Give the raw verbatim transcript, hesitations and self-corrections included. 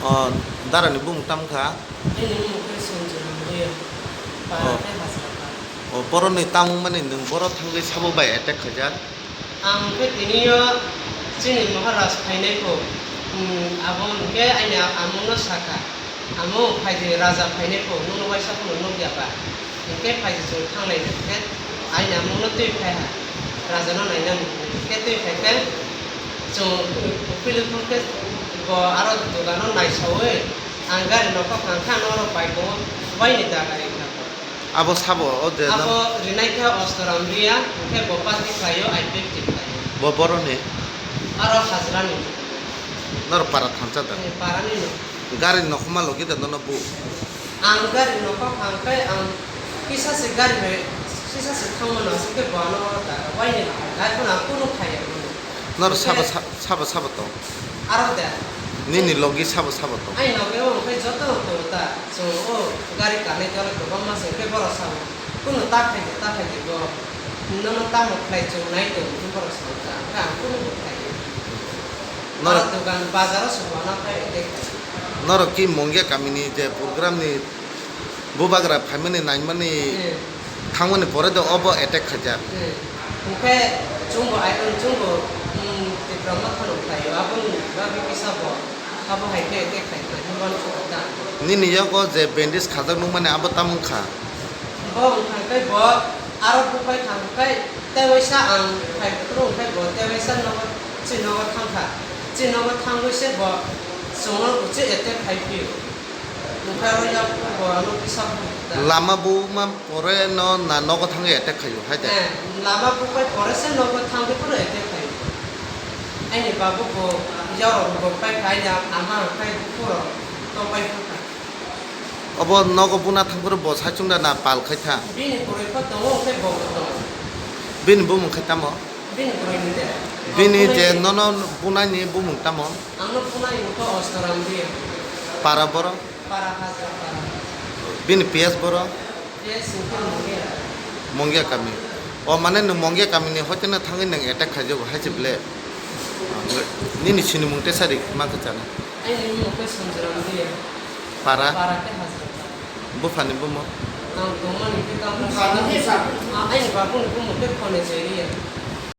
O, darani bumung tamo kha? Ani bumung khe Sanjay Lamria. Para Oh. Khe Hajra para. O, boroni tamo mani nwng boro thangwi sabo bai attack khaijak? Ang khe tini o chini Maharaj phainai kho. Hmm, abo hwnkhe ani amungno sakha. Amo phaidi raja phainai kho, nono waisa phano nukya ba? Hinkhe phaidi chwng thanglai khe, aini amungno twi phai ha, rajano naina muchung. Hinkhe twi phai khe chwng uphilwi phulkhe bo aro dogano naisaui, ang gari nokhok thang kha, norok bai tongo, waini daga ringkha kho. Abo sabo o je nam- Abo rinai khe Ostoram riya, hinkhe bo party khlaio, I P F T khlaio. Bo boroni? Aro Hajrani. Norok para thansa da? Parani no. Gari nokhoma logi da nono bu? Ang gari nokhok hangkai ang kisa se gari bai kisa se thangmano aswk khe bo ano oro da waini hai phano ang kunu khaiya mano. Norok sabo sa-, sabo sabo tong? Aro da. Nini logi sabo sabo tong? Ai logi o hwnkhe joto tong ta. Chwng o gari kanwi kanwi kwbangma se hwnkhe borok sabo. Kunu ta khaidi, ta khaidi bo. Nono tamo khlai chwng nai tong hwnwi borok sabo ta. Hwnkhe ang kunu bo khlaiya. Norok Aro dogan bazaro se bo ano khai attack khai. Norok ki Mongya kamini je program ni bubagra phaimani naimani Hmm. thangmani pore de obo attack khaijak. Hmm. Hwnkhe chwngbo ai, chwngbo, hmm, Tipra Motha no khlaio, aboni bagwi kisa bo, abo hai khe attack khai khe hwnba no sokha ta. Nini yago je bandage khajak nukmani abo tamo wngkha? Bo wngkha khe bo aro buphai kha hwnkhe tei waisa ang phai phuru hwnkhe bo tei waisa nogo, chini nogo thangkha. Chini nogo thangwi se bo chwngno uchi attack khai phio. Hwnkhe aro yak bo ano kisa buphai ta. Lama buma pore no na nogo thangwi attack khaio hai de? Eh, lama buphai pore se nogo thangwi phuru attack khaio. Aini babu bo yarok bo pai kha, aini ama hwnkhe buphuro tongpai kha. Obo nogo buna thangphuru bo saichung da na pal khai tha? Bini kwrwi pho tongo, hwnkhe bo bo tongo. Bini bumung khai tamo? Bini kwrwi ni de. Bini je nono bunai ni bumung tamo? Ang no bunai ni kho Ostoram di. Para boro? Para Hajra para. Bini P S boro? P S hwnkhe Mongya. Mongya kami. O mane nwng Mongya kami ni hoite no thangwi nwng attack khaijago hai se ble? Nini sinimung tesa ri ma khe chana? Aini bumung khe Sanjay Lamria. Para? Para khe Hajra para. Buphani bumung? Ang tongmani khe Kamla Singh. Ah, aini babuni bumung khe Khone Jeria.